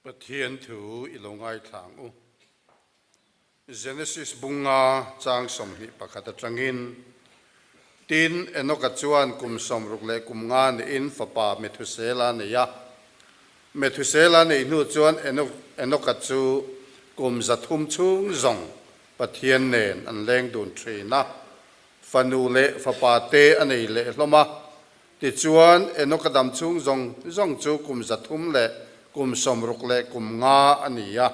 Pathian thu i lo ngaithla ang u. Genesis bunga chang 21 atangin, Tin, Enoka chuan kum 60 leh kum nga neiin fapa Methusela a nei a. Methusela neih hnu chuan Enoka chu kum 300 chhung zawng Pathian nen an leng dun thin a, fanu leh fapa te a nei leh hlawm a. Tichuan, Enoka dam chhung zawng zawng chu kum 300 leh kum 60 leh kum nga a ni a.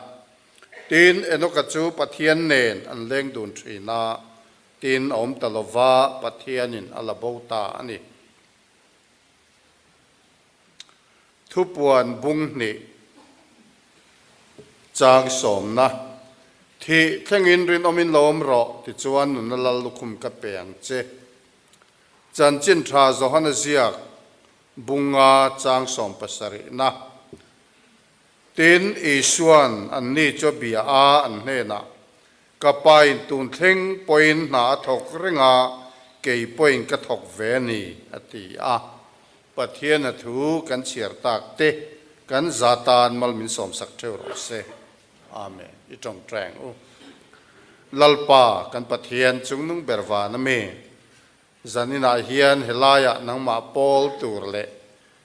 Tin, Enoka chu Pathian nen an leng dun thin a, tin a awm ta lo va, Pathianin a la bo ta a ni. Thupuan bung hnih chang sawmna, Thih thlengin rinawmin lo awm rawh, tichuan nunna lal lukhum ka pe ang che. Chanchin tha Johana ziak bunga chang sawmpasarihna. Tin, Isua'n anni chu a bia a, an hnenah, Ka pain tun thleng pawhin hna a thawk reng a, kei pawhin ka thawk ve a ni, a ti a. Pathian a thu kan chhiar tak te kan za tan mal min sawmsak theuh rawh se. Amen. I tawngtai ang u. Lalpa, kan Pathian chungnung ber van a mi, zaninah hian helaiah nangmah pawl tur leh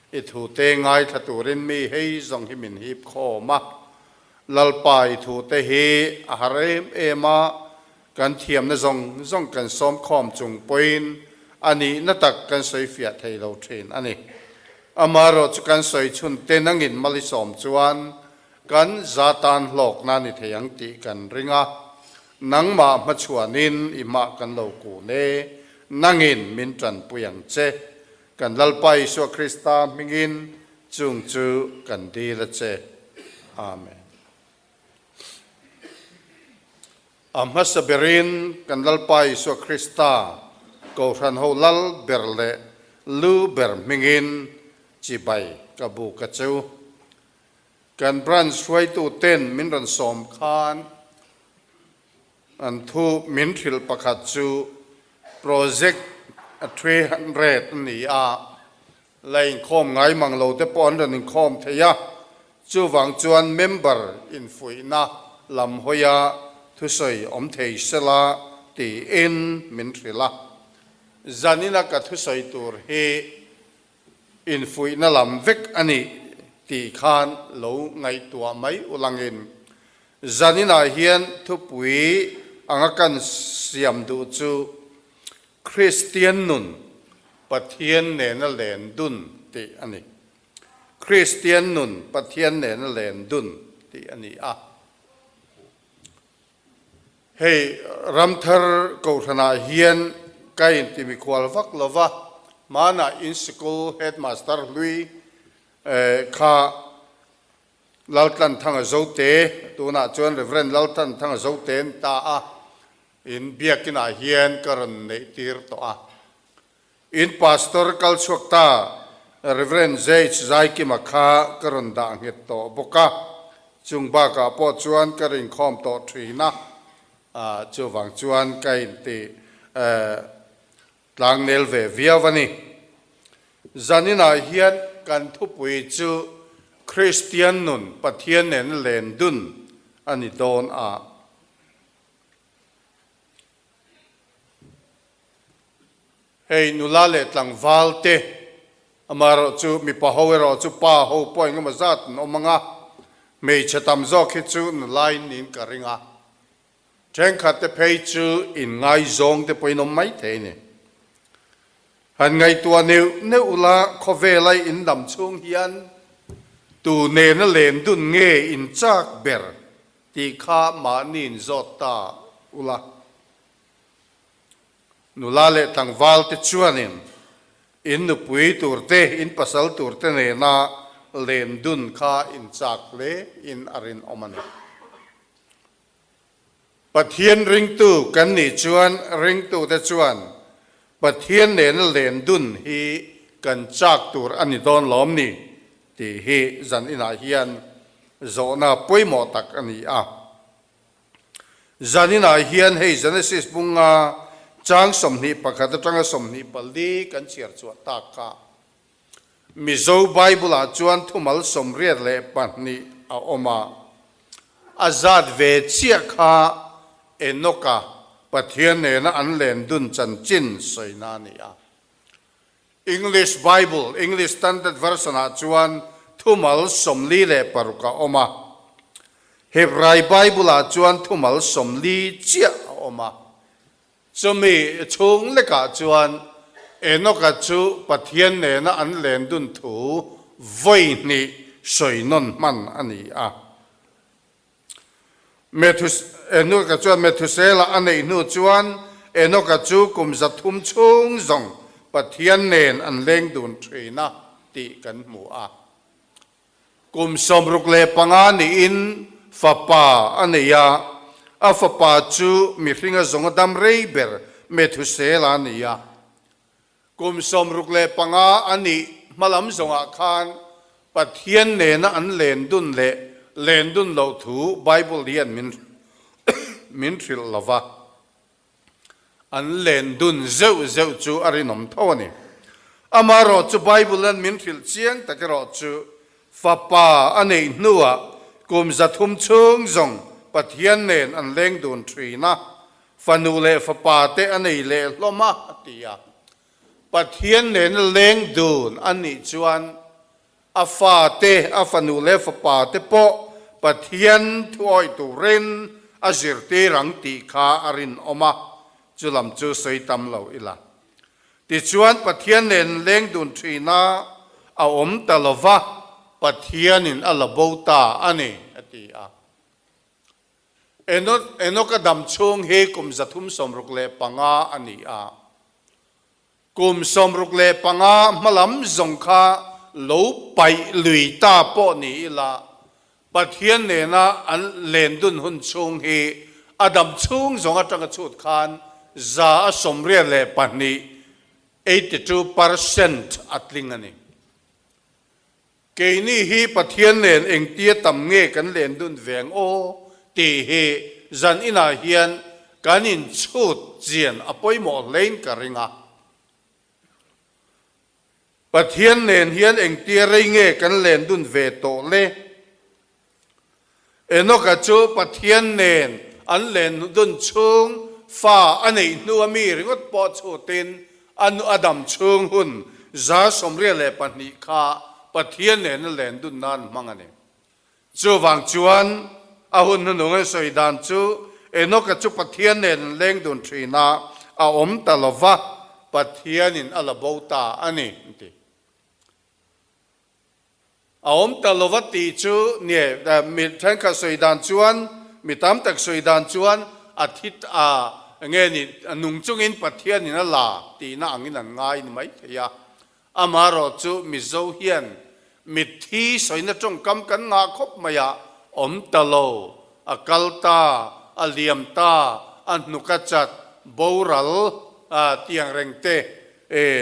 I thute ngaithla turin mi hei zawng hi min hip khawm a, Lalpa i thute hi a har em em a, kan thiamna zawng zawng kan sawm khawm chung pawhin a nihna tak kan sawi fiah thei lo thin a ni. Amaherawh chu kan sawi chhun te nangin mal i sawm chuan kan za tan hlawkna ni thei ang tih kan ring a, nangmah hmachhuanin i hmah kan lo kun e, nangin min tanpui ang che. Kan Lalpa Isua Krista hmingin chung chu kan dil a che. Amen. A hmasa berin kan Lalpa Isua Krista Kohhran ho lal ber leh lu ber hmingin chibai ka buk a cheu. Kan branch hruaitu ten min rawn sawm khan An thu min hrilh pakhat chu project 300 a ni a, la inkhawm ngai mang lo te pawh an rawn inkhawm thei a, chuvang chuan member infuihna lam hawia thusawi awm thei sela tiin min hrilh a. Zanina ka thusawi tur hi Infuihna lam vek a nih tih khan lo ngaihtuah mai ulangin zaninah hian thupui anga kan siam duh chu Kristian nun Pathian nena len dun tih a ni. Kristian nun Pathian nena len dun tih a ni a. Hei Ramthar Kohhranah hian ka inti mikhual vak lo va, hmanah in sikul headmaster hlui kha Laltlanthanga Zote, tunah chuan Rev. Laltlanthanga Zote an ta a, in biakinah hian ka rawn neih tir tawh a. In pastor kal chhuak ta Rev. ZH Zaikima kha ka rawn dah nghet tawh bawk a, chung bakah pawh chuan ka rinkhawm tawh thin a, chuvang chuan ka inti tlangnel ve viau a ni. Zaninah hian kan thupui chu Kristian nun Pathian nen len dun a ni dawn a. Hei nula leh tlangval te, amaherawh chu mipa ho erawh chu pa ho pawh engemaw zat an awm ang a, hmeichhe tam zawk hi chu nula in niin ka ring a, thenkhat te phei chu in ngaizawng te pawhin awm mai thei a ni. Han ngaihtuah neuh neuh ula khawvela in dam chhung hian tu nena len dun nge in chak ber tih kha mahni in zawt ta ula. Nula leh tlangval te chuanin in nupui tur te, in pasal tur te nena len dun kha in chak hle in a rinawm a ni. Pathian ringtu kan nih chuan ringtute chuan Pathian nena len dun hi kan chak tur a ni dawn lawm ni tih hi zan inah hian zawhna pawimawh tak a ni a. Zaninah hian hei Genesis bunga chang 21 atanga 24 kan chhiar chhuah tak kha. Mizo Bible-ah chuan thumal 82 a awm a. A zat ve chiah kha Enoka Pathian nena an len dun chanchin sawina a ni a. English Bible, English Standard Version ah chuan thumal 46 a awm a. Hebrai Bible ah chuan thumal 40 chiah a awm a. Chumi chhung lekah chuan Enoka chu Pathian nena an len dun thu vawi hnih sawi nawn hman a ni a. Enoka chuan Methusela a neih hnu chuan Enoka chu kum 300 chhung zawng Pathian nen an leng dun thin a tih kan hmu a. Kum 65 niin fapa a nei a, a fapa chu mihringa zawnga dam rei ber Methusela a ni a. Kum 65 a nih hmalam zawngah khan Pathian nena an len dun leh len dun loh thu Bible hian min min hrilh lo va. An len dun zeuh zeuh chu a rinawm tho a ni. Amaherawh chu Bible-an min hrilh chiang tak erawh chu fapa a neih hnuah kum 300 chhung zawng Pathian nen an leng dun thin a, Fanu leh fapa te a nei leh hlawm a, a ti a. Pathian nena leng dun a nih chuan a fate, a fanu leh fapa te pawh Pathian thuawih turin a zirtir ang tih kha a rinawm a, chu lam chu sawi tam lo ila. Tichuan Pathian nen leng dun thina a awm ta lo va, Pathianin a la bo ta a ni, a ti a. Enoka dam chhung hi kum 365 a ni a. Kum 65 hmalam zawng kha lo paih lui ta pawh ni ila, Pathian nena an len dun hun chhung hi a dam chhung zawng atanga chhut khan 82%, 82%, a tling a ni. Keini hi Pathian nen engtia tam nge kan len dun ve ang aw tih hi zan inah hian kan inchhut chian a pawimawh hlein ka ring a. Pathian nen hian engtia rei nge kan len dun ve tawh le? Enoka chu Pathian nen an len dun chhung fa a neih hnu a mi ringawt pawh chhutin a nu a dam chhung hun 82 kha Pathian nen a len dun nan hmang a ni. Chuvang chuan a hun hnuhnung an sawi dan chu Enoka chu Pathian nen an leng dun thin a, a awm ta lo va, Pathianin a la bo ta a ni, an ti. A awm ta lova tih chu nie, mi thenkhat sawi dan chuan, mi tam tak sawi dan chuan a thi a nge ni, a nung chungin Pathianin a la tihna angin an ngai ni mai thei a. Amaherawh chu Mizo hian mitthi sawina tawngkam kan ngah khawp mai a, awm ta lo, a kal ta, a liam ta, a hnuk a chat, boral tiang reng te,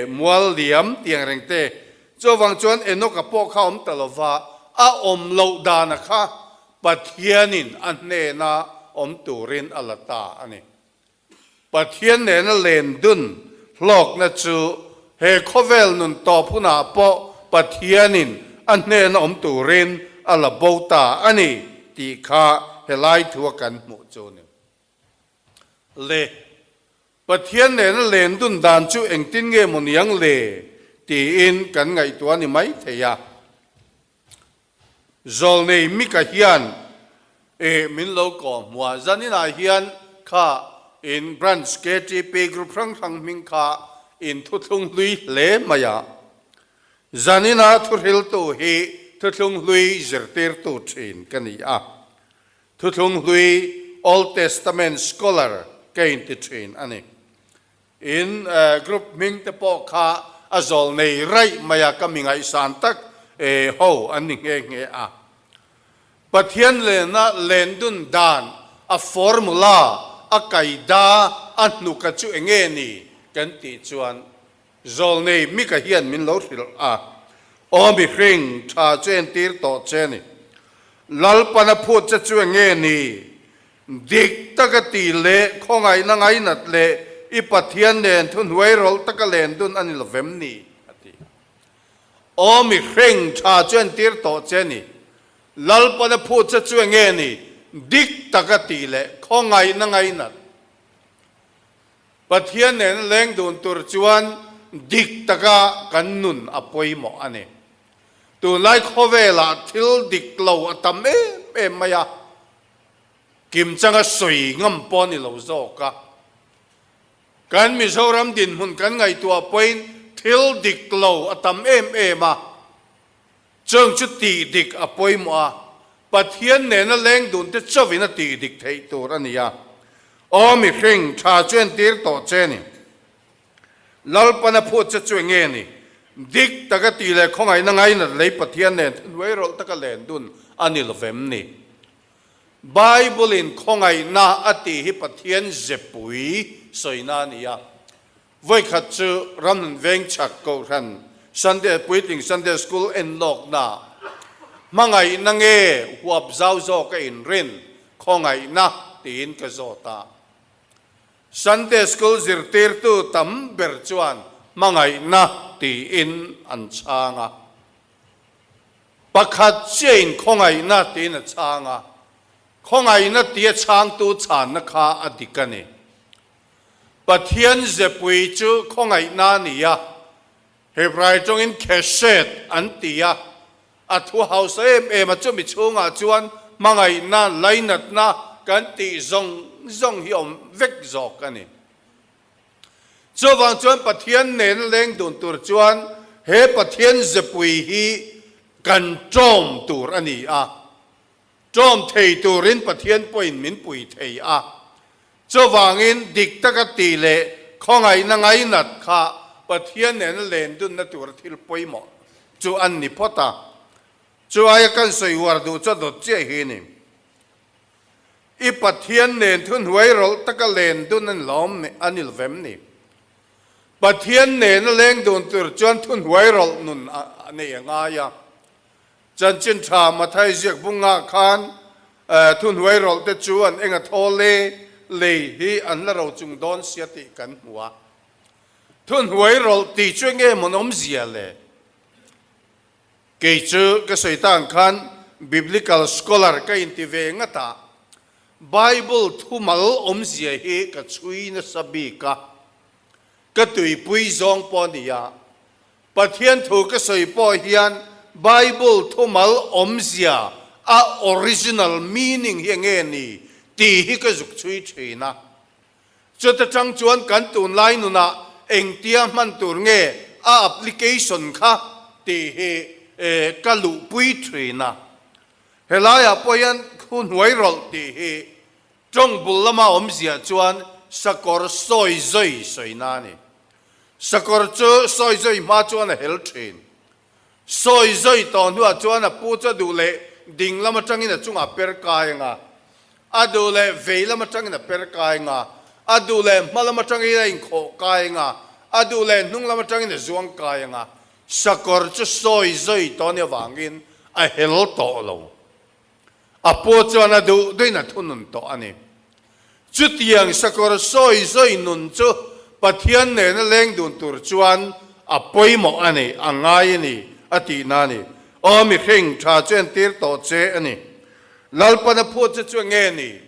mual liam tiang reng te, Chuvang chuan Enoka pawh kha awm ta lova, a awm loh dana kha Pathianin a hnena awm turin a la ta a ni. Pathian nena len dun hlawkna chu he khawvel nun tawp hunah pawh Pathianin a hnena awm turin a la bo ta a ni tih kha helai thua kan hmuh chu a ni. Le. Pathian nena len dun dan chu engtin nge maw niang le tiin kan ngaihtuah a ni mai thei a. Zawlnei Mika hian eh min lo kawh hmu a, zaninah hian kha in branch KTP group hrang hrang hming kha in thuthlung hlui hle mai a. Zanina thuhriltu hi thuthlung hlui zirtirtu thin ka ni a. Thuthlung hlui Old Testament scholar ka inti thin a ni. In group hming te pawh kha a zawl nei raih mai a, ka mi ngaihsan tak ho an ni nghe nghe a. Pathian lena len dun dan a formula a kaida a hnuka chu enge ni kan tih chuan Zawlnei Mika hian min lo hrilh a, Aw mihring, tha chu entir tawh che ni. Lalpan a phut che chu enge ni? Dik taka ti leh khawngaihna ngainat leh i Pathian nen thuhnuai rawlh taka len dun a ni lo vem ni? a ti. Aw mihring, tha chu entir tawh che ni. Lalpan a phut che chu enge ni? Dik taka tih leh khawngaihna ngainat. Pathian nena leng dun tur chuan dik taka kan nun a pawimawh a ni. Tunlai khawvelah thil dik lo a tam em em mai a, kimchanga sawi ngam pawh a ni lo zawk a. Kan Mizoram dinhmun kan ngaihtuah pawhin thil dik lo a tam em em a, chung chu tih dik a pawimawh a, Pathian nena leng dun te chauhin a tih dik theih tur a ni a. Aw mihring, tha chu entir tawh che ni. Lalpan a phut che chu enge ni? Dik taka tih leh khawngaihna ngainat lei Pathian nen thuhnuai rawlh taka len dun a ni lovem ni? Bible-in khawngaihna a tih hi Pathian zepui sawina a ni a. Vawikhat chu Ramhlun Vengchhak Kohhran Sunday Puitling Sunday School enlawkna hmangaihna nge huap zau zawk a inrin khawngaihna tiin ka zawt a. Sunday School zirtirtu tam ber chuan hmangaihna tiin an chhang a. Pakhat chiahin khawngaihna tiin a chhang a, khawngaihna tia chhangtu chhanna kha a dik a ni. Pathian zepui chu khawngaihna a ni a, Hebrai tawngin khesed an ti a, a thu hausa em em a, chumi chhungah chuan hmangaihna, lainatna kan tih zawng zawng hi awm vek zawk a ni. Chuvang chuan Pathian nena leng dun tur chuan he Pathian zepui hi kan ṭawm tur a ni a. Ṭawm thei turin Pathian pawhin min pui thei a. Chuvangin dik taka tih leh khawngaihna ngainat kha Pathian nena len dunna tura thil pawimawh chu an ni phawt a. Chu aia kan sawi uar duh chu a dawt chiah hi a ni. I Pathian nen thuhnuai rawlh taka len dun an lawm a ni lovem ni? Pathian nena leng dun tur chuan thuhnuai rawlh nun a nei a ngai a. Chanchin tha Mathai ziak bungah khan thuhnuai rawlh te chu an eng a thaw le lei hi an la ro chung dawn sia tih kan hmu a. Thuhnuai rawlh tih chu enge mawn awmzia le? Kei chu ka sawi ta ang khan Biblical scholar ka inti ve ngat a, Bible thumal awmzia hi ka chhui nasa bik a, ka tuipui zawng pawh a ni a. Pathian thu ka sawi pawh hian Bible thumal awmzia a original meaning hi enge ni tih hi ka zuk chhui thin a. Chuta tang chuan kan tunlai nunah engtia hman tur nge a application kha tih hi ka luhpui thin a. Helaiah pawh hian khu hnuai rawlh tih hi tawng bul lama awmzia chuan sakawr sawi zawi sawina a ni. Sakawr chu sawi zawi hma chuan a hel thin. Sawi zawi tawh hnuah chuan a pu chu a duh leh ding lam atangin a chungah per kai anga, a duh leh vei lam atangin a per kai anga, a duh leh hma lam atangin a inkhawh kai anga, a duh leh hnung lam atangin a zuang kai anga, sakawr chu sawi zawi tawh a nih avangin a hel tawh lo. A pu chuan a duh duhin a thunun tawh a ni. Chutiang sakawr sawi sawi nun chu Pathian nena leng dun tur chuan a pawimawh a ni, a ngai a ni, a tihna a ni. Aw mihring, tha chu entir tawh che a ni. Lalpan a phut che chu enge ni?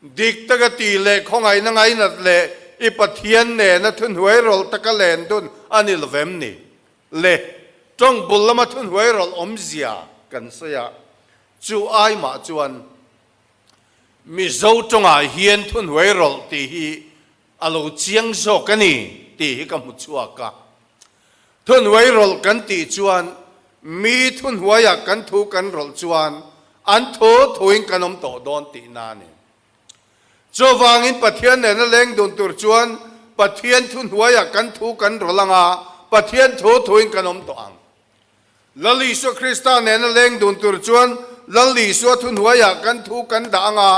Dik taka tih leh khawngaihna ngainat leh i Pathian nena thuhnuai rawlh taka len dun a ni lovem ni? Le tawng bul lama thuhnuai rawlh awmzia kan sawi a, chu ai mah chuan Mizo tawngah hian thuhnuai rawlh tih hi a lo chiang zawk a ni tih hi ka hmu chhuak a. Thuhnuai rawlh kan tih chuan mi thuhnuaiah kan thu kan rawlh chuan an thu thuin kan awm tawh dawn tihna a ni. Chuvangin Pathian nena leng dun tur chuan Pathian thu hnuaiah kan thu kan rawlh ang a, Pathian thu thuin kan awm tawh ang. Lal Isua Krista nena leng dun tur chuan Lal Isua thu hnuaiah kan thu kan dah ang a,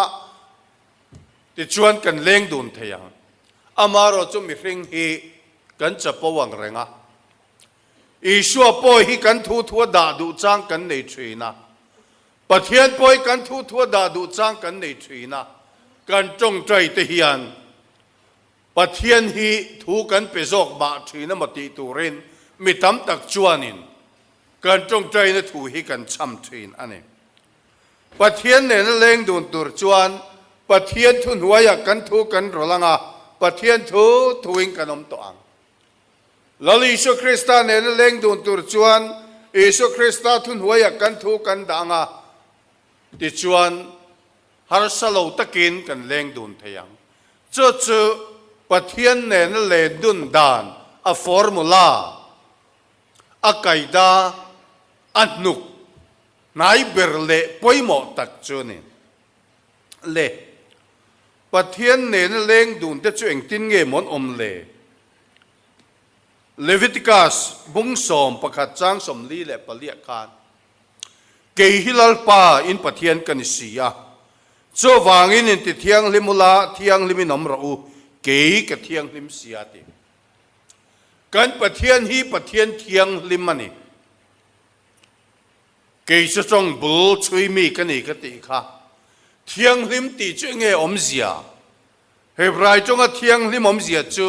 tichuan kan leng dun thei ang. Amaherawh chu mihring hi kan chapo ang reng a. Isua pawh hi kan thu thua dah duh chang kan nei thin a. Pathian pawi kan thu thua dah duh chang kan nei thin a, kan tawngtai te hian Pathian hi thu kan pe zawk mah thin emaw tih turin mi tam tak chuanin kan tawngtaina thu hi kan chham thin a ni. Pathian nena leng dun tur chuan Pathian thu hnuaiah kan thu kan rawlh ang a, Pathian thu thuin kan awm tawh ang. Lal Isua Krista nena leng dun tur chuan Isua Krista thu hnuaiah kan thu kan dah ang a, tichuan harsa lo takin kan leng dun thei ang. Chu chu Pathian nena len dun dan a formula, a kaida, a hnuk hnai ber leh pawimawh tak chu a ni. Le, Pathian nena leng dun te chu engtin nge mawn awm le? Leviticus bung 11 chang 44 khan, Kei hi Lalpa in Pathian ka ni si a, chuvangin inti thianghlim ula thianghlimin awm rawh u, kei ka thianghlim si a ti. Kan Pathian hi Pathian thianghlim a ni. Kei chu tawng bul chhui mi ka ni ka tih kha. Thianghlim tih chu enge awmzia? Hebrai tawnga thianghlim awmzia chu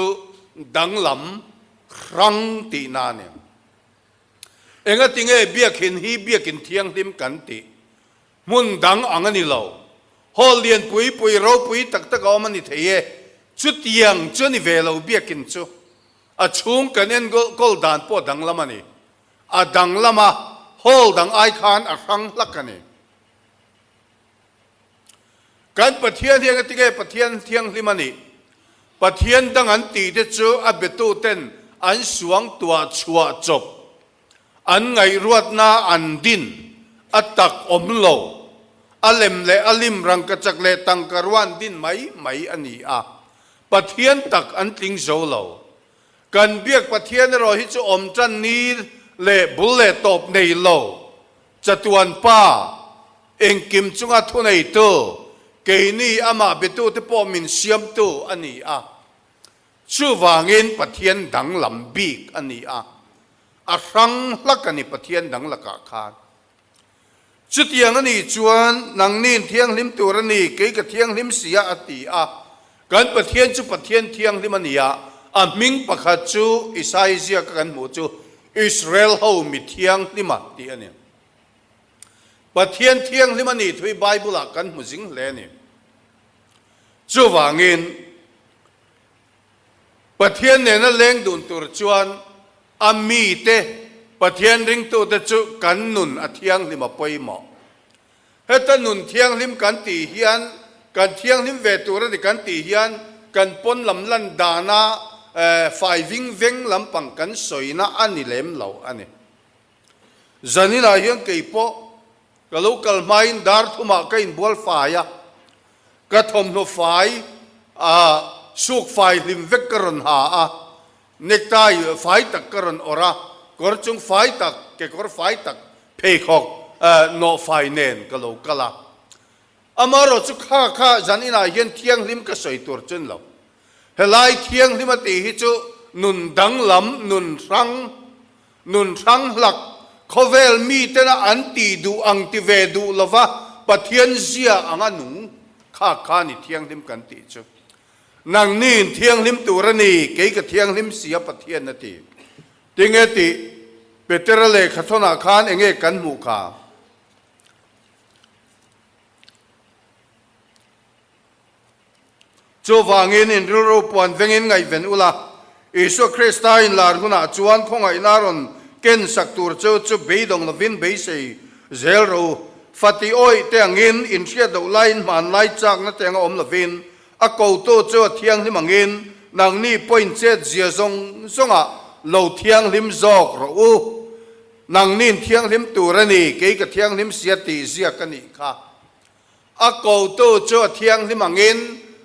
danglam, hrang tihna a ni. Engatinge biakhin hi biakin thianghlim kan tih? Hmun dang ang a ni lo. Hall lian pui pui ropui tak tak a awm a ni thei e. Chutiang chu a ni ve lo biakin chu. A chhung kan enkawl dan pawh danglam a ni. A danglam a, hall dang ai khan a hrang hlak a ni. Kan Pathian hi engatinge Pathian thianghlim a nih? Pathian dang an tih te chu a betuten an suang tuah chhuah chawp, an ngaihruatna an din a tak awm lo, a lem leh a lim rangkachak leh tangka ruan din mai mai a ni a, Pathian tak an tling zo lo. Kan biak Pathian erawh hi chu awm tan ni leh bul leh tawp nei lo, chatuan pa, engkim chunga thuneitu, keini amah betute pawh min siamtu a ni a. Chuvangin Pathian danglam bik a ni a, a hrang hlak a ni Pathian dang lakah khan. Chutiang a nih chuan nangni'n thianghlim tur a ni, kei ka thianghlim si a, a ti a. Kan Pathian chu Pathian thianghlim a ni a, a hming pakhat chu Isai ziaka kan hmuh chu Israel ho mi thianghlima tih a ni. Pathian thianghlim a nih thu hi Bible-ah kan hmu zing hle a ni. Chuvangin, Pathian nena leng dun tur chuan a mite, Pathian ringtute chu kan nun a thianghlim a pawimawh. Heta nun thianghlim kan tih hian, kan thianghlim ve tur a ni kan tih hian kan pawn lam lan dana fai ving veng lampang kan sawina a ni lem lo a ni. Zaninah hian kei pawh ka lo kal hmain dar thumah ka inbual fai a, Ka thawmhnaw fai a suk fai hlim vek ka rawn ha a, necktie fai tak ka rawn awrh a, kawr chung fai tak, kekawr fai tak, pheikhawk nawh fai nen ka lo kal a. Amaherawh chu kha kha zan inah hian thianghlim ka sawi tur chun lo. Helai thianghlim a tih hi chu nun danglam, nun hrang, Nun hrang hlak, khawvel mitena an tih duh ang ti ve duh lova Pathian zia anga nung kha kha ni thianghlim kan tih chu. Nangniin thianghlim tur a ni, kei ka thianghlim si a Pathian a ti. Tinge tih Petera lehkhathawnah khan enge kan hmuh kha? Chuvangin in rilru puan vengin ngaihven ula, Isua Krista inlar hunah chuan khawngaihna rawn ken sak tur cheu chu beidawng lovin beisei zel rawh u. Fati awih te angin, inhriat loh laiin hmanlai chakna te anga awm lovin, a kotu chu a thianghlim angin nangni pawhin chet zia zawng zawngah lo thianghlim zawk rawh u. Nangni'n thianghlim tur a ni, kei ka thianghlim sia tih ziak a nih kha. A kotu chu a thianghlim angin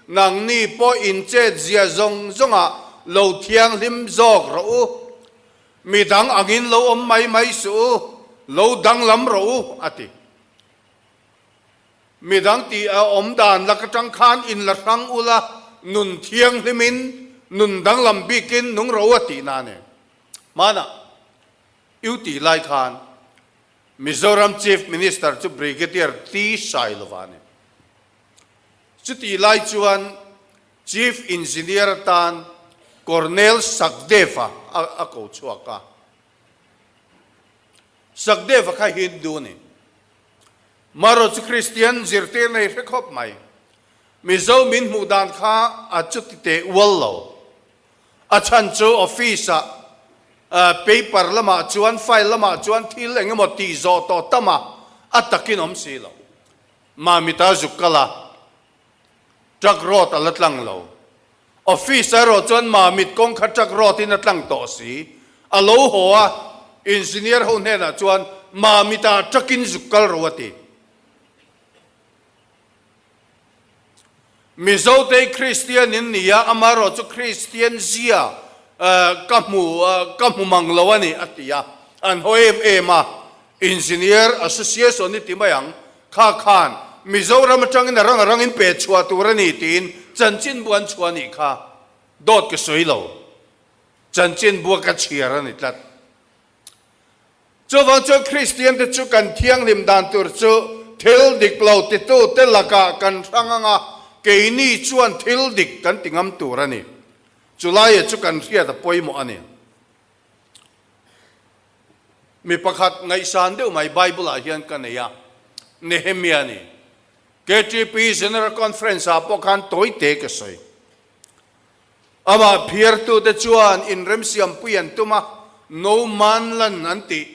nangni pawh in chet zia zawng zawngah lo thianghlim zawk rawh u. Midang angin lo awm mai mai suh u, lo danglam rawh u, a ti. Midang tih a awm dan lak atang khan in la hrang ula, nun thianghlimin, nun danglam bikin nung rawh u a tihna a ni. Hmanah, U tih lai khan Mizoram Chief Minister chu Brigadier T Sailova a ni. Chutih lai chuan Chief Engineer atan Colonel Sakdev-a a ko chhuak a. Sakdev-a kha Hindu a ni. Marawh chu Kristian zirtir nei hre khawp mai. Mizo min hmuh dan kha a chuti teh ual lo. A chhan chu office ah paper lamah chuan file lamah chuan thil eng emaw tih zawh tawh tam a, a takin awm si lo. Mamita zuk kal a, truck road a la tlang lo. Office ah erawh chuan Mamit kawng kha truck road in a tlang tawh si. A lo haw a, engineer ho hnenah chuan Mamita truck in zuk kal ro a ti. Mizote Kristian in ni a, amaherawh chu Kristian zia ka hmu ka hmu mang lo a ni a ti a, an haw em em a, Engineer Association i ti mai ang, kha khan Mizoram atangin a rang a rangin pe chhuah tur a ni tiin chanchinbu an chhuah a nih kha, dawt ka sawi lo, chanchinbua ka chhiar a ni tlat. Chuvang chuan Kristiante chu kan thianghlim dan tur chu thil dik lo titute lakah kan hrang ang a, keini chuan thil dik kan ti ngam tur a ni. Chulaia chu kan hriat a pawimawh a ni. Mi pakhat ngaihsan deuh mai Bible-ah hian ka nei a, Nehemia a ni. KTP General Conference-ah pawh khan tawite ka sawi. Amah phiartute chuan inremsiampui an tum a, No Man Land an tih,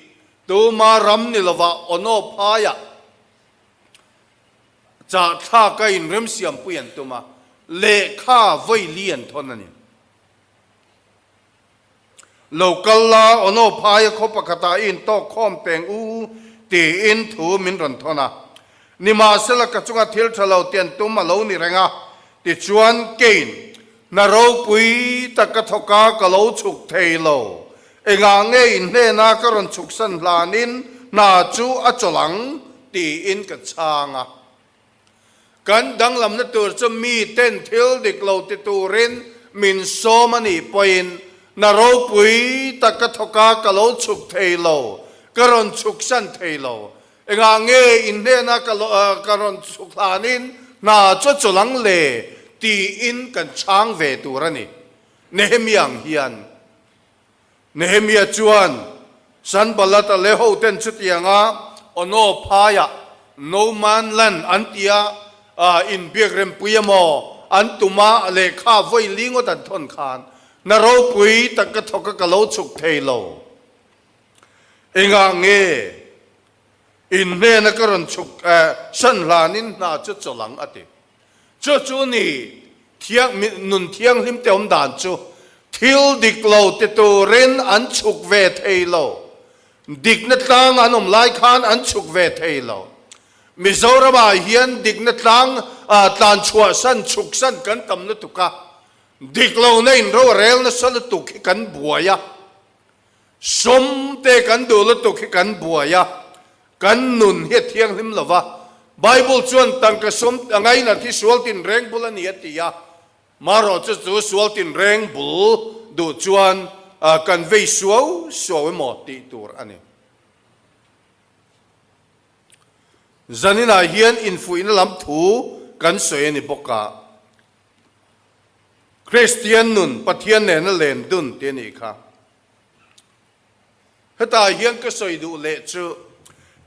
tuma ram ni lovah Ono phaiah chahthlaka inremsiampui an tum a, lehkha vawi li an thawn a ni. Lo kal la, Ono phaia khaw pakhatah i intawk khawm peng u tiin thu min rawn thawn a. Nimahsela ka chunga thil tha lo tian tum a lo ni reng a, tichuan Cain, hna ropui tak ka thawk a, ka lo chhuk thei lo. Engah nge in hnena ka rawn chhuksan hlanin hna chu a chawlh ang? tiin ka chhang a. Kan danglamna tur chu miten thil dik lo ti turin min sawm a nih pawhin na ropui tak ka thawk a, ka lo chhuk thei lo, ka rawn chhuksan thei lo. Engah nge in hnena ka ka rawn chhuk hlanin hna chu a chawlh ang le tiin kan chhang ve tur a ni. Nehemia ang hian. Nehemia chuan Sanballat-a leh hoten chutianga Ono phaiah No Man Land an tia inbiak rempui emaw an tum a, lehkha vawi li ngawt an thawn khan na ropui tak ka thawk a ka lo chhuk thei lo. Engah nge in hnena ka rawn chhuk san hlanin hna chu chawlh ang a ti. Chu chu ni thiang nun thianghlim te awm dan chu thil dik lo ti turin an chhuk ve thei lo. Dikna tlang an awm lai khan an chhuk ve thei lo. Mizoramah hian dikna tlang tlan chhuah san chhuk san kan tam lutuk a, dik lohna in ro a rel nasa lutuk hi kan buai a, sawm te kan duh lutuk hi kan buai a, Kan nun hi a thianghlim lo va, Bible chuan tangka sum a ngainat hi sual tinreng bul a ni a ti a, marawh chu chu sual tinreng bul duh chuan kan vei suau suau emaw tih tur a ni. Zaninah hian infuihna lam thu kan sawi a ni bawk a, Kristian nun Pathian nena len dun tih a nih kha. Hetah hian ka sawi duh leh chu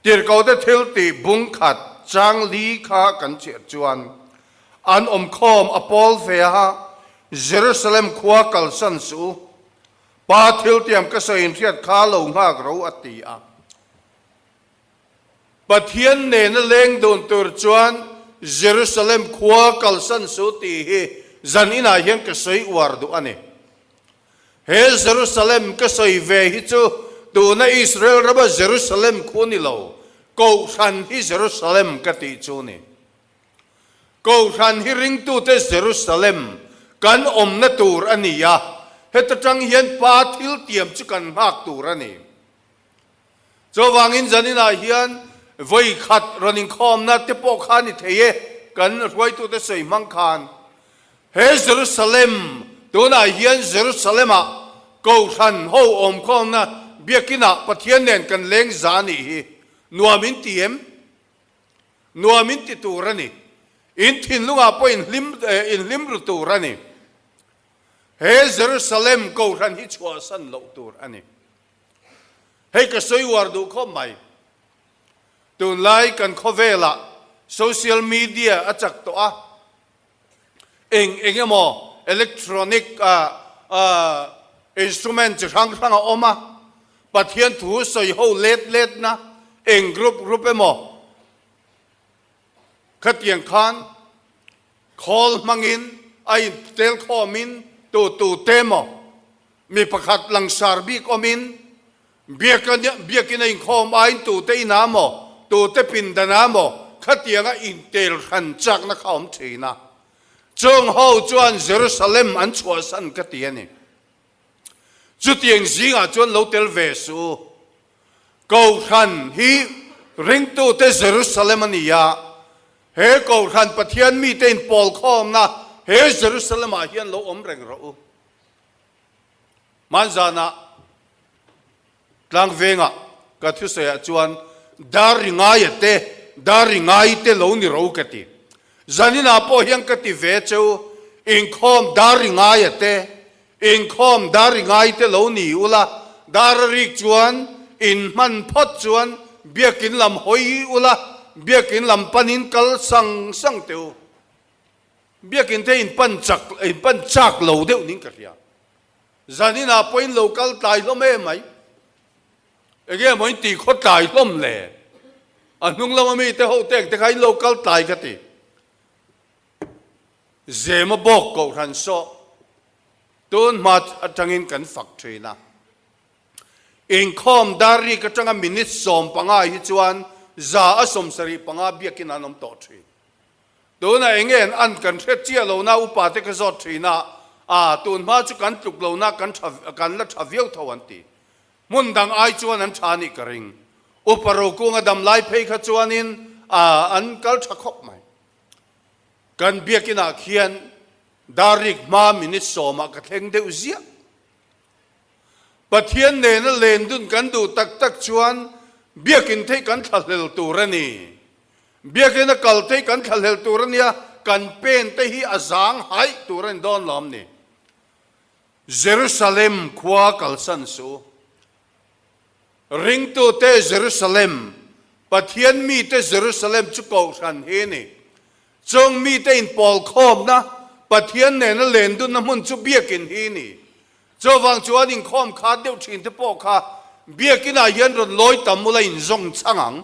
Tirhkohte thil tih bung khat chang li kha kan chhiat chuan an awmkhawm a pawl ve a, Jerusalem khua kalsan suh u, Pa thil tiam ka sawi inhriat kha lo nghak ro a ti a. Pathian nena leng dun tur chuan Jerusalem khua kalsan suh tih hi zan inah hian ka sawi uar duh a ni. He Jerusalem ka sawi ve hi chu tuna Israel rama Jerusalem khu ni lo, Kohhran hi Jerusalem ka tih chu ni. Kohhran hi ringtute Jerusalem kan awmna tur a ni a, heta tang hian Pa thil tiam chu kan nghak tur a ni. Chuvangin zaninah hian vawi khat rawn inkhawmna te pawh kha ni thei e, kan hruaitute sawi hmang khan he Jerusalem, tunah hian Jerusalem-ah Kohhran ho awmkhawmna biakinah Pathian nen kan leng za nih hi nuam in ti em? Nuam in ti tur a ni. In thinlungah pawh inhlim inhlim ru tur a ni. He Jerusalem Kohhran hi chhuahsan loh tur a ni. Hei ka sawi uar duh khawp mai. Tunlai kan khawvelah social media a chak tawh a, eng eng emaw electronic instrument chi hrang hrang a awm a, Pathian thu sawi ho let letna eng group group emaw khatiang khan khawl hmangin a intel khawmin tu tu te emaw mi pakhat langsar bik awmin Biakin a inkhawm aiin tute inah maw, tute pindanah maw khatianga intel hran chakna kha a awm thin a. Chung ho chuan Jerusalem an chhuahsan ka ti a ni. Chutiang zingah chuan lo tel ve suh u. Kohhran hi ringtute Jerusalem a ni a, he Kohhran Pathian mite inpawlkhawmna he Jerusalem-ah hian lo awm reng rawh u. Hmanzanah tlangvengah ka thusawiah chuan dar ri ngaia te, dar ri ngai te lo ni ro ka ti. Zaninah pawh hian ka ti ve cheu, inkhawm dar ri ngaia te, inkhawm dar ri ngai te lo ni ula, dar a rik chuan in hman phawt chuan biakin lam hawi ula, biakin lam panin kal sang sang teh u. Biakin te in pan chak in pan chak lo deuh ning ka hria. Zaninah pawhin lo kal tlai hlawm em mai. Enge maw in ti khaw tlai hlawm le? A hnung lama mi te ho tek te kha in lo kal tlai ka ti. Zema bawk kohhran saw tun hma atangin kan fak thin a. Inkhawm dar rik atanga minute 15 hi chuan 175 biakin an awm tawh thin. Tunah eng nge an kan hre chiah lohna upa te ka zawt thin a, aa tun hma chu kan tluk lohna kan tha kan la tha viau tho an ti. Hmun dang ai chuan an tha nih ka ring. Upa Rokunga dam lai phei kha chuanin aa an kal tha khawp mai. Kan biakinah khian dar rik hma minute sawmah ka thleng deuh ziah. Pathian nena len dun kan duh tak tak chuan biakin theih kan thlahlel tur a ni. Biakina kal te hi kan thlahlel tur a nia, kan pen te hi a zang haih tur a ni dawn lawm ni. Jerusalem khua kalsan suh u. Ringtute Jerusalem, Pathian mite Jerusalem chu kohhran hi a ni. Chung mite inpawlkhawmna, Pathian nena lendunna hmun chu biakin hi a ni. Chuvang chuan inkhawm khat deuh thin te pawh kha biakinah hian rawn lawi tam ula inzawng chhang ang.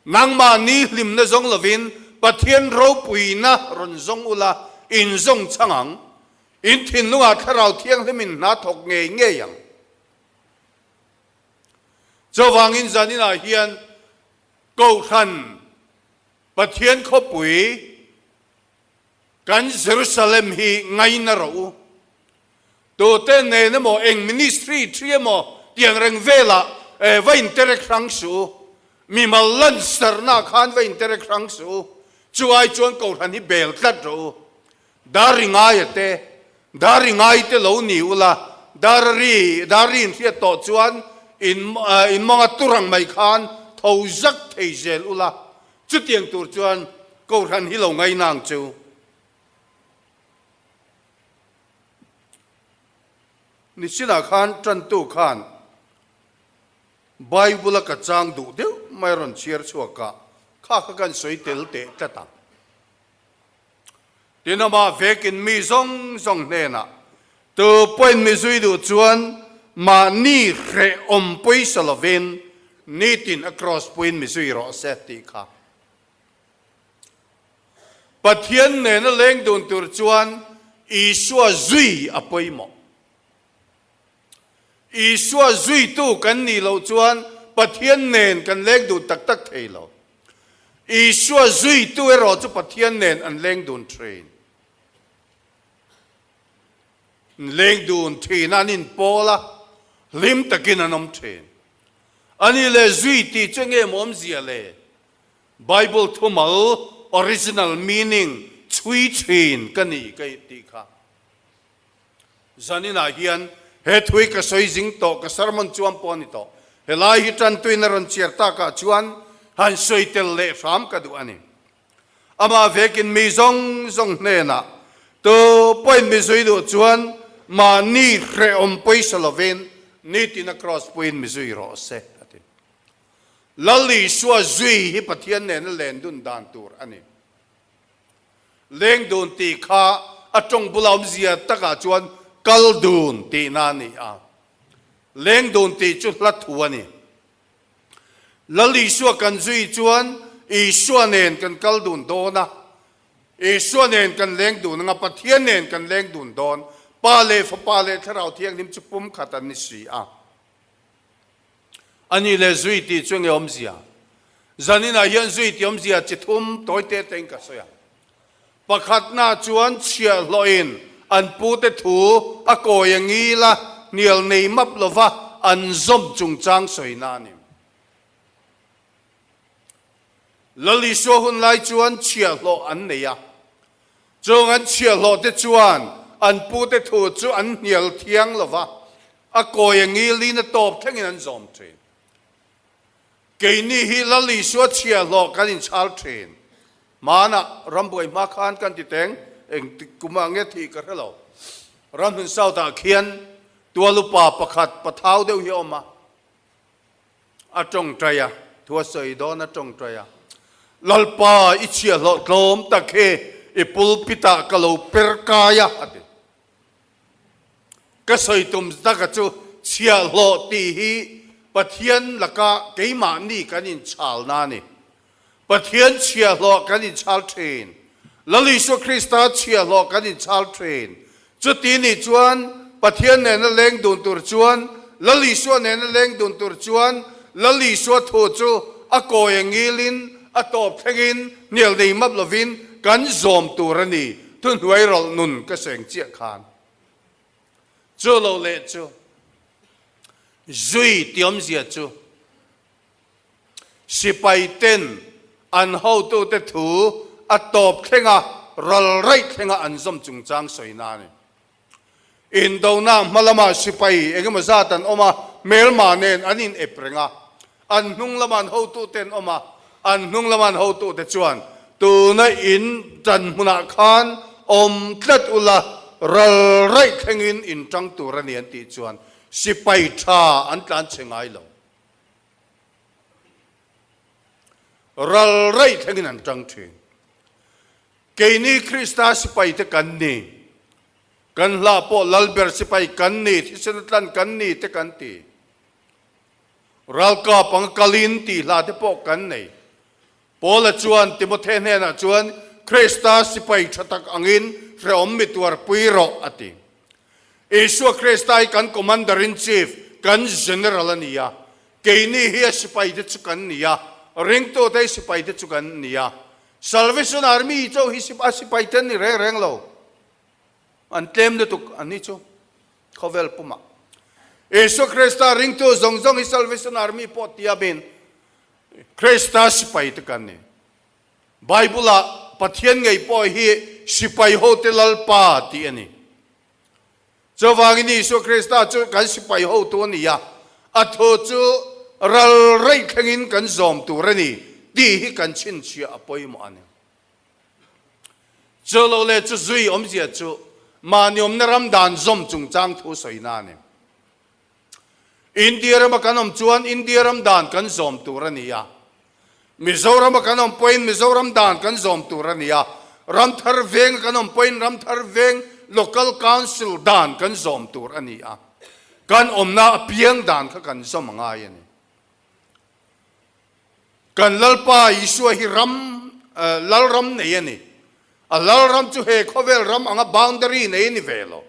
Nangmahni hlimna zawng lovin Pathian ropuina rawn zawng ula, in zawng chhang ang. In thinlungah Thlarau Thianghlimin hna thawk ngei ngei ang. Chuvangin zaninah hian Kohhran Pathian khawpui kan Jerusalem hi ngaina rawh u. Tute nen emaw, eng ministry thi emaw tiang reng velah va interek hrang suh u. Mimal lansarna khan va interek hrang suh u. Chu ai chuan Kohhran hi bel tlat rawh u. Dar ri ngaia te, dar ri ngai te lo ni ula, dar ri, dar ri inhriat tawh chuan in in mawnga turang mai khan tho zak thei zel ula. Chutiang tur chuan Kohhran hi lo ngaina ang chu. Nichinah khan tantu khan Bible-a ka chang duh deuh mai a rawn chhiar chhuak a, kha kha kan sawi tel teh tlat ang. Tin, amah vekin mi zawng zawng hnenah, Tu pawhin mi zui duh chuan mahni hrehawm pawisa lovin nitin a kraws puiin mi zui rawh se tih kha. Pathian nena leng dun tur chuan Isua zui a pawimawh. Isua zuitu kan nih loh chuan Pathian nen kan leng dun tak tak thei lo. Isua zuitu erawh chu Pathian nen an leng dun thin. Leng dun thin a, an inpawl a, hlim takin an awm thin. Ani leh zui tih chu enge maw awmzia le? Bible thumal original meaning chhui thin ka ni ka tih kha. Zaninah hian he thui ka sawi zing tawh, ka sermon chuan pawh a ni tawh. Helai hi tantuin a rawn chhiar takah chuan han sawi tel leh hram ka duh a ni. Amah vekin mi zawng zawng hnenah tu pawhin mi zui duh chuan mahni hrehawm pawisa lovin nitin a kraws puiin mi zui rawh se a ti. Lal Isua zui hi Pathian nena len dun dan tur a ni. Leng dun tih kha a tawng bula awmzia takah chuan kal dun tihna a ni a. Leng dun tih chu hla thu a ni. Lal Isua kan zui chuan Isua nen kan kal dun dawn a, Isua nen kan leng dun anga Pathian nen kan leng dun dawn. Pa leh Fapa leh Thlarau Thianghlim chu pumkhat an ni si a. A nih leh zui tih chu nge awmzia? Zaninah hian zui tih awmzia chi thum tawi te tein ka sawi ang. Pakhatna chuan chhiahhlawhin an pute thu a kawi a ngil a, hnial nei map lova an zawm chungchang sawina a ni. Lal Isua hun lai chuan chhiahhlawh an nei a. Chung an chhiahhlawh te chuan an pute thu chu an hnial thiang lo va, a kawi a ngilin a tawp thlengin an zawm thin. Keini hi Lal Isua chhiahhlawh kan inchhal thin. Hmanah rambuai hma khan kan ti teng, eng kumah nge thih ka hre lo. Ramhmun South-ah khian tualupa pakhat pathau deuh hi a awm a. A tawngtai a, thu a sawi dawn a tawngtai a. Lalpa, i chhiahhlawh tlawm tak hi i pulpit-ah ka lo per kai a, a ti. Ka sawi tum taka chu chhiahhlawh tih hi Pathian laka keimahni kan inchhalna a ni. Pathian chhiahhlawh kan inchhal thin. Lal Isua Krista chhiahhlawh kan inchhal thin. Chuti nih chuan Pathian nena leng dun tur chuan, Lal Isua nena leng dun tur chuan Lal Isua thu chu a kawi a ngilin, a tawp thlengin, hnial nei map lovin kan zawm tur a ni. Thuhnuai rawlh nun ka seng chiah khan. Chu lo leh chu zui tiawmzia chu. Sipai ten an hotute thu a tawp thlenga ral raih thlenga an zawm chungchang sawina a ni. Indona hma lamah sipai engemaw zat an awm a, hmelma nen an in ep reng a. An hnung lama an hotute an awm a, an hnung lama an hotute chuan tuna in tan hmunah khan awm tlat ula ral raih thlengin in tang tur a ni an tih chuan sipai tha an tlan chhe ngai lo. Ral raih thlengin an tang thin. Keini Krista sipaite kan ni. Kan hla pawh Lalber sipai kan ni, thisen a tlan kan ni te kan ti. Ralkap ang kalin tih hla te pawh kan nei. Paula chuan Timothe hnenah chuan Krista sipai tha tak angin hrehawm mi tuarpui rawh a ti. Isua Krista hi kan Commander in Chief, kan General a ni a. Keini hi a sipaite chu kan ni a, ringtute hi sipaite chu kan ni a. Salvation Army chauh hi a sipaite an ni reng reng lo. An tlem lutuk an ni chu khawvel pumah. Isua Krista ringtu zawng zawng hi Salvation Army pawh tiamin Krista sipaite kan ni. Bible-ah Pathian ngei pawh hi sipai hote Lalpa tih a ni. Chuvangin Isua Krista chu kan sipai hotu a ni a, a thu chu ral raih thlengin kan zawm tur a ni tih hi kan chhinchhiah a pawimawh a ni. Chu lo leh chu zui awmzia chu mahni awmna ram dan zawm chungchang thu sawina a ni. India rama kan awm chuan India ram dan kan zawm tur a ni a, Mizorama kan awm pawhin Mizoram dan kan zawm tur a ni a, Ramthar Venga kan awm pawhin Ramthar Veng Local Council dan kan zawm tur a ni a, kan awmna apiang dan kha kan zawm a ngai a ni. Kan Lalpa Isua hi ram, Lalram nei a ni. A Lalram chu he khawvel ram anga boundary nei a ni ve lo.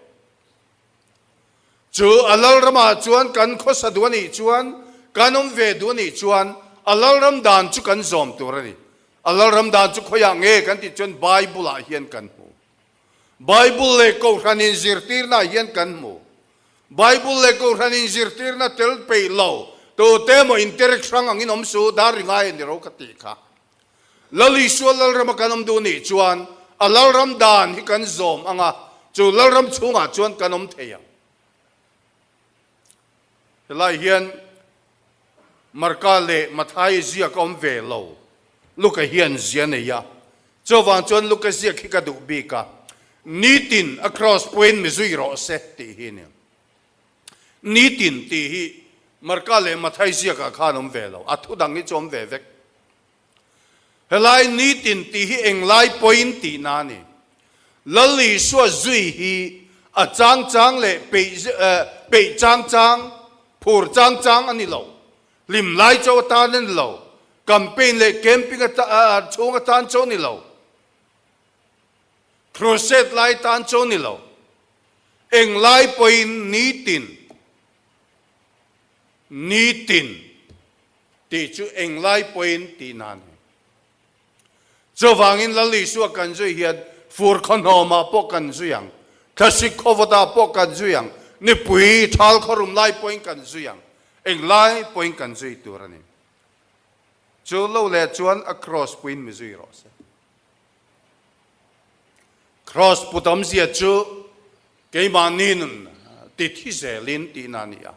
Chu a Lalramah chuan kan khawsa duh a nih chuan, kan awm ve duh a nih chuan a Lalram dan chu kan zawm tur a ni. A Lalram dan chu khawiah nge kan tih chuan Bible-ah hian kan hmu. Bible leh Kohhran inzirtirnaah hian kan hmu. Bible leh Kohhran inzirtirna tel peih lo tute emaw interek hrang angin awm su, dar ri ngai a ni ro ka tih kha. Lal Isua Lalrama kan awm duh nih chuan a Lalram dan hi kan zawm ang a, chu Lalram chhungah chuan kan awm thei ang. Helai hian Marka leh Matthai ziak a awm ve lo, Luka hian zia nei a, chuvang chuan Luka ziak hi ka duh bik a, nitin a cross pawhin mi zui rawh se tih hi a ni. Nitin tih hi. Marka leh Mathai ziakah khan awm ve lo, a thu dang hi chu awm ve vek. Helai nitin tih hi englai pawhin tihna a ni. Lal Isua zui hi a chang chang leh peih peih chang chang, phur chang chang a ni lo. Hlim lai chauh atan a ni lo. Campaign leh camping chhung atan chauh a ni lo. Crusade lai tan chauh a ni lo. Englai pawhin nitin, nitin tih chu englai pawhin tihna a ni. Chuvangin Lal Isua kan zui hian fur khawhnawmah pawh kan zui ang, thlasik khawvawtah pawh kan zui ang, nipui thal khawrum lai pawhin kan zui ang, englai pawhin kan zui tur a ni. Chu lo leh chuan a kraws puiin mi zui rawh se. Kraws put awmzia chu keimahni nun ti thi zelin tihna a ni a.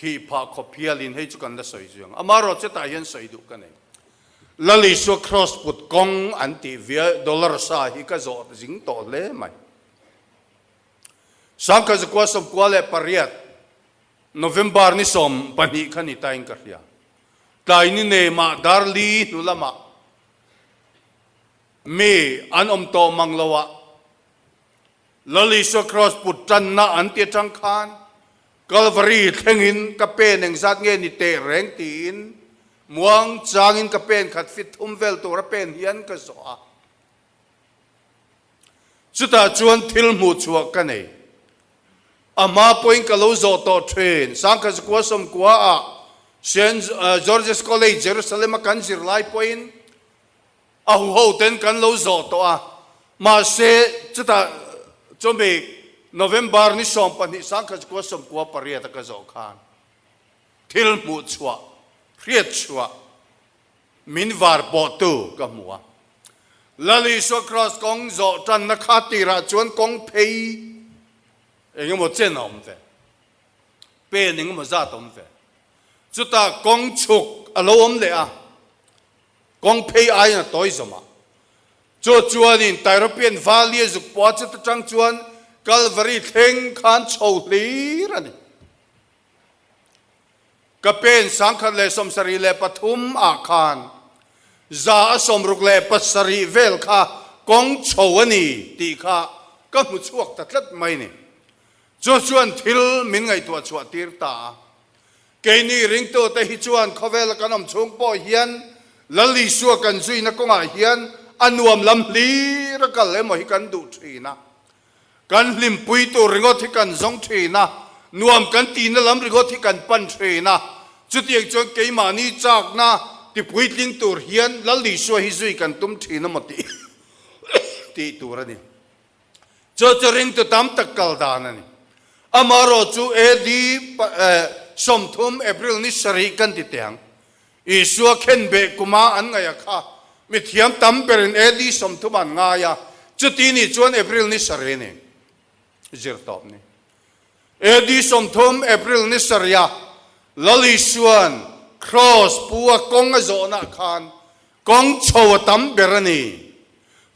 Thih phah khawp hialin hei chu kan la sawi zui ang. Amaherawh chetah hian sawi duh ka nei. Lal Isua Kraws put kawng an tih via dollar sa hi ka zawh zing tawh hle mai. Sangkazakua 98 November ni 12 kha ni tain ka hria. Tlai ni nemah dar li hnu lamah mi an awm tawh mang lo a, Lal Isua Kraws put tanna an ti atang khan Kalvari thlengin ka pen engzat nge ni teh reng tiin muang changin ka pen khat fit thum vel tura pen hian ka zawh a. Chutah chuan thil hmuh chhuah ka nei. A hma pawhin ka lo zawh tawh thin. Sangkhazakua 90 ah Saint George's College, Jerusalem a kan zir lai pawhin a huho ten kan lo zawh tawh a. Mahse, chutah chumi November ni 12 Sangkhazakua 98 a ka zawh khan thil hmuh chhuah, hriat chhuah, Min var pawhtu ka hmu a. Lal Isua Kraws kawng zawh tanna kha tirah chuan kawng phei eng emaw chen a awm ve, pen eng emaw zat a awm ve. Chutah kawng chhuk a lo awm leh a, kawng phei aiin a tawi zawm a. Chu chuanin Tyropian Valley a zuk pawh a chuta tang chuan Calvary thleng khan chho hlir a ni. Ka pen 1073 ah khan 167 vel kha kawng chho a ni tih kha ka hmu chhuak ta tlat mai ni. Chu chuan thil min ngaihtuah chhuah tir ta a. Keini ringtute hi chuan khawvela kan awm chhung pawh hian Lal Isua kan zuina kawngah hian a nuam lam hlir a kal emaw hi kan duh thin a. Kan hlimpui tur ringawt hi kan zawng thin a, nuam kan tihna lam ringawt hi kan pan thin a. Chutiang chuan keimahni chakna tipuitling tur hian Lal Isua hi zui kan tum thin a maw tih tih tur a ni. Chu chu ringtu tam tak kal dan a ni. Amaherawh chu AD 30 April ni sarih kan ti teh ang. Isua khenbeh kuma an ngaih a kha mithiam tam berin AD 30 an ngai a, chuti nih chuan April ni sarih ni zir tawp ni. AD 30 April ni sarih a Lal Isuan Kraws pu a kawng a zawhna khan kawng chho a tam ber a ni.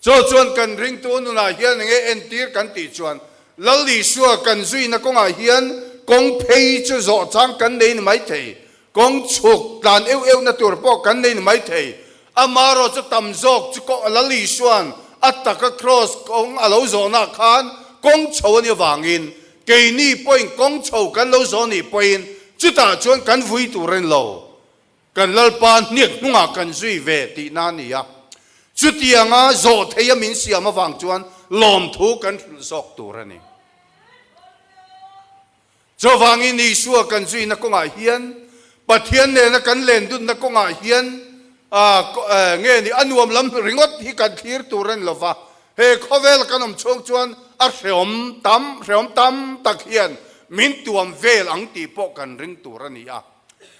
Chu chuan kan ringtu nunah hian enge entir kan tih chuan Lal Isua kan zuina kawngah hian kawng phei chu zawh chang kan nei ni maithei, kawng chhuk tlan euh euh na tur pawh kan nei ni maithei. Amaherawh chu tam zawk chu Lal Isua'n a taka kraws kawng a lo zawhnaah khan kawng chho a nih avangin keini pawhin kawng chho kan lo zawh nih pawhin chutah chuan kan vui tur a ni lo. Kan Lalpa hniak hnungah kan zui ve tihna a ni a, chutianga zawh theia min siam avang chuan lawmthu kan hrilh zawk tur a ni. Chuvangin Isua kan zuina kawngah hian, Pathian nena kan lendunna kawngah hian nge ni a nuam lam ringawt hi kan thlir tur a ni lova, he khawvel kan awm chhung chuan a hreawm tam hreawm tam tak hian min tuam vel ang tih pawh kan ring tur a ni a.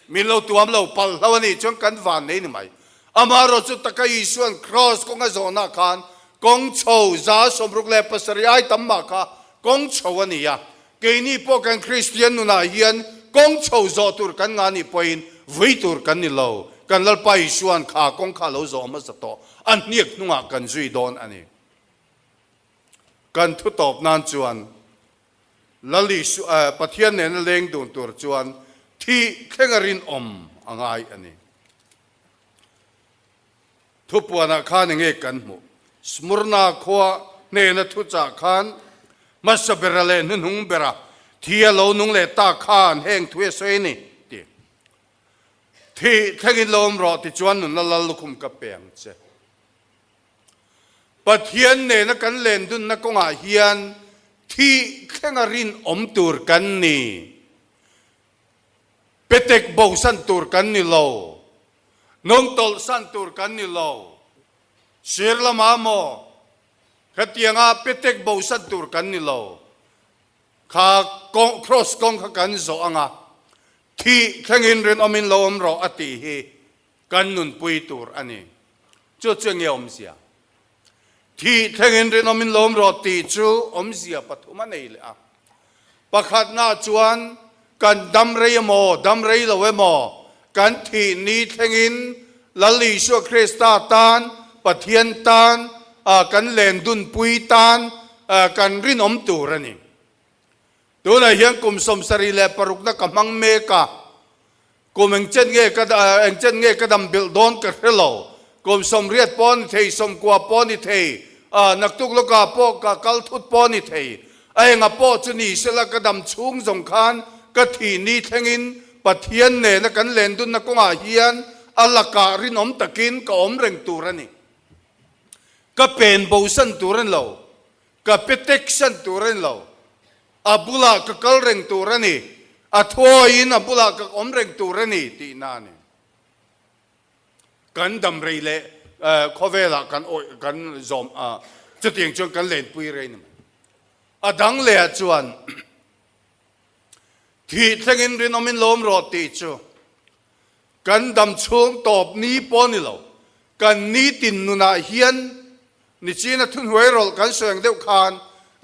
Min lo tuam lo pal hlo a nih chuan kan van nei ni mai. Amaherawh chu taka Isua'n kraws kawng a zawnah khan kawng chho 67 ai tam mah kha kawng chho a ni a. Keini pawh kan Kristian nunah hian kawng chho zawh tur kan ngah nih pawhin vui tur kan ni lo. Kan Lalpa Isua'n kha kawng kha a lo zawh hmasa tawh, a hniak hnungah kan zui dawn a ni. Kan thu tawp nan chuan. Lal Isu, Pathian nena leng dun tur chuan thih thlenga rinawm a ngai a ni. Thupuanah khan enge kan hmuh? Smurna khua hnena thuchah khan hmasa bera leh hnuhnung bera thi a lo nung leh ta khan heng thu a sawi a ni ti. Thih thlengin lo awm rawh tichuan nunna lal lukhum ka pe ang che. Pathian nena kan len dunna kawngah hian thih thlenga rinawm tur kan ni. Petek bosan tur kan ni lo. Nungtawlh san tur kan ni lo. Sir lamah maw? Khatianga petek bo san tur kan ni lo. Kha kawng, cross kawng kha kan zawh anga, thih thlengin rinawmin lo awm rawh a tih hi kan nunpui tur a ni. Chu chu enge awmzia? Thih thlengin rinawmin lo awm rawh tih chu awmzia pathum a nei leh a. Pakhatnaah chuan kan dam rei emaw, dam rei lo emaw, kan thih ni thlengin Lal Isua Krista tan, Pathian tan, kan len dunpui tan kan rinawm tur a ni. Tunah hian kum 76na ka hmang mek a, Kum engchen nge ka engchen nge ka dam bilh dawn ka hre lo. Kum 80 pawh a ni thei, 90 pawh a ni thei, naktuk lawkah pawh ka kal thut pawh a ni thei. A enga pawh chu ni sela ka dam chhung zawng khan ka thih ni thlengin Pathian nena kan len dunna kawngah hian a lakah rinawm takin ka awm reng tur a ni. Ka pen bosan tur a ni lo. Ka pe tek san tur a ni lo. A bulah ka kal reng tur a ni, a thuawiin a bulah ka awm reng tur a ni tihna a ni. Kan dam rei leh khawvelah kan awih kan zawm a, chutiang chuan kan lenpui rei ni mai. A dang lehah chuan thih thlengin rinawmin lawm rawh tih chu kan dam chhung tawp ni pawh a ni lo. Kan nitin nunah hian Nichina thuhnuai rawlh kan sawi ang deuh khan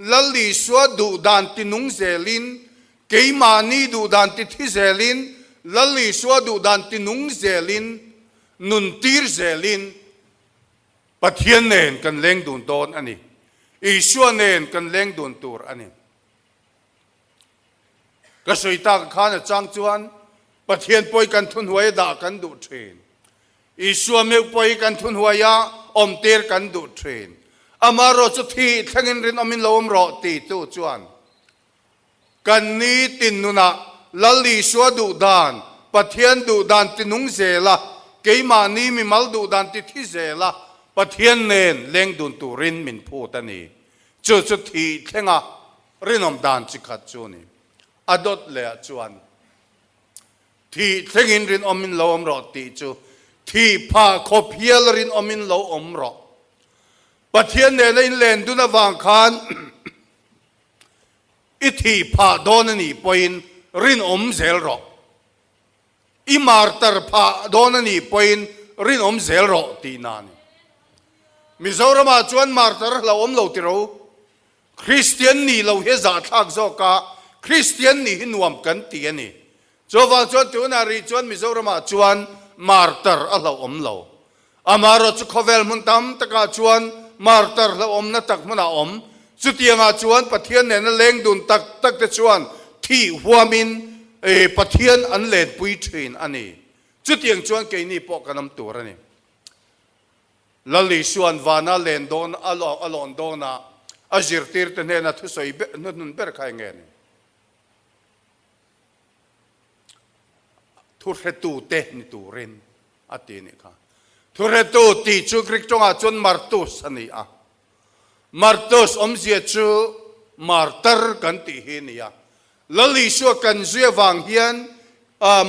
Lal Isua duh dan ti nung zelin, keimahni duh dan ti thi zelin, Lal Isua duh dan ti nung zelin, nun tir zelin Pathian nen kan leng dun dawn a ni. Isua nen kan leng dun tur a ni. Ka sawi tak khan a chang chuan Pathian pawi kan thuhnuai a dah kan duh thin. Isua meuh pawh hi kan thuhnuaia awmtir kan duh thin. Amaherawh chu thih thlengin rinawmin lo awm rawh titu chuan kan nitin nunah Lal Isua duh dan, Pathian duh dan ti nung zel a, keimahni mimal duh dan ti thi zel a, Pathian nen leng dun turin min phut a ni. Chu chu thih thlenga rinawm dan chi khat chu a ni. A dawt lehah chuan. Thih thlengin rinawmin lo awm rawh tih chu thih phah khawp hial rinawmin lo awm rawh. Pathian nena in len dun avang khan i thih phah dawn a nih pawhin rinawm zel rawh. I martar phah dawn a nih pawhin rinawm zel rawh tihna a ni. Mizoramah chuan martar hlauhawm lo tiro. Kristian nih lo hi a zahthlak zawk a, Kristian nih hi nuam kan ti a ni. Chuvang chuan tunah rih chuan Mizoramah chuan martar a hlauhawm lo. Amaherawh chu khawvel hmun tam takah chuan martar hlauhawmna tak hmunah a awm. Chutiangah chuan Pathian nena leng dun tak tak te chuan thih huamin Pathian an lenpui thin a ni. Chutiang chuan keini pawh kan awm tur a ni. Lal Isua'n vana len dawn a lawn dawnah a zirtirte hnena thusawi hnuhnun ber kha eng nge ni? Thuhretute ni turin a ti nih kha. Thuhretu tih chu Greek tawngah chuan martus a ni a. Martus awmzia chu martar kan tih hi a ni a. Lal Isua kan zui avang hian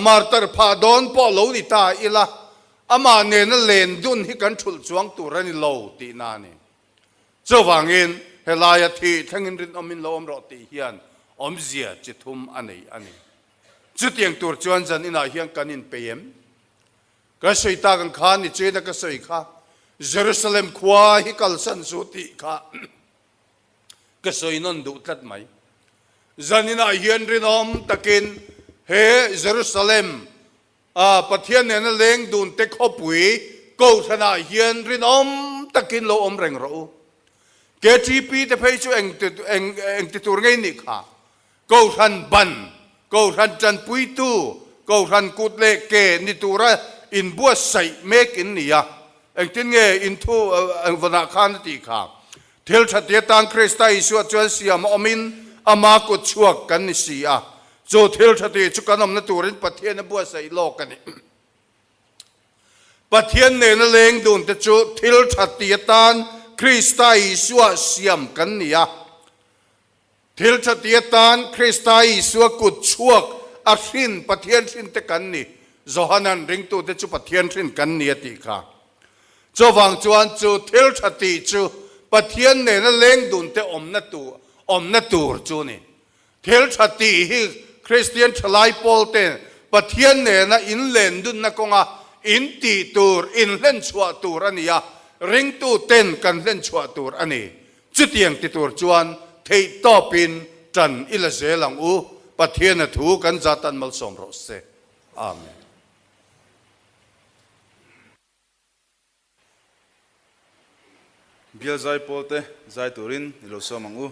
martar phah dawn pawh lo ni ta ila, amah nena len dun hi kan thulh chuang tur a ni lo tihna a ni. Chuvangin helaia thih thlengin rinawmin lo awm rawh tih hian awmzia chi thum a nei a ni. Chutiang tur chuan zan inah hian kan inpei em? Ka sawi tak ang khan nichina ka sawi kha, Jerusalem khua hi kalsan su tih kha ka sawi nawn duh tlat mai. Zaninah hian rinawm takin he Jerusalem a Pathian nena leng dun te khawpui Kohhranah hian rinawm takin lo awm reng rawh u. KTP te phei chu eng eng ti tur ngei nih kha. Kohhran ban, Kohhran tanpuitu, Kohhran kut leh ke ni tura inbuatsaih mek in ni a. Engtin nge in thu engvawnah khan a tih kha? Thil tha ti atan Krista Isua chuan siam a awmin ama kut chhuak kan ni si a. Chu thil tha ti chu kan awmna turin Pathian a buatsaih lawk a ni. Pathian nena leng dun te chu thil tha ti atan Krista Isua siam kan ni a. Thil tha ti atan Krista Isua kut chhuak a hrin Pathian hrin te kan ni. Johanan ringtute chu Pathian hrin kan ni a tih kha. Chuvang chuan chu thil tha tih chu Pathian nena leng dun te awmna tur awmna tur chu ni. Thil tha tih hi Kristian thalai pawl ten Pathian nena inlen dunna kawnga in tih tur, inhlen chhuah tur a ni a, ringtu ten kan hlen chhuah tur a ni. Chutiang ti tur chuan theih tawpin tan i la zel ang u, Pathiana thu kan zatan malsawm rawh se. Amen. Bial zai pawlte zai turin i lo sawm ang u.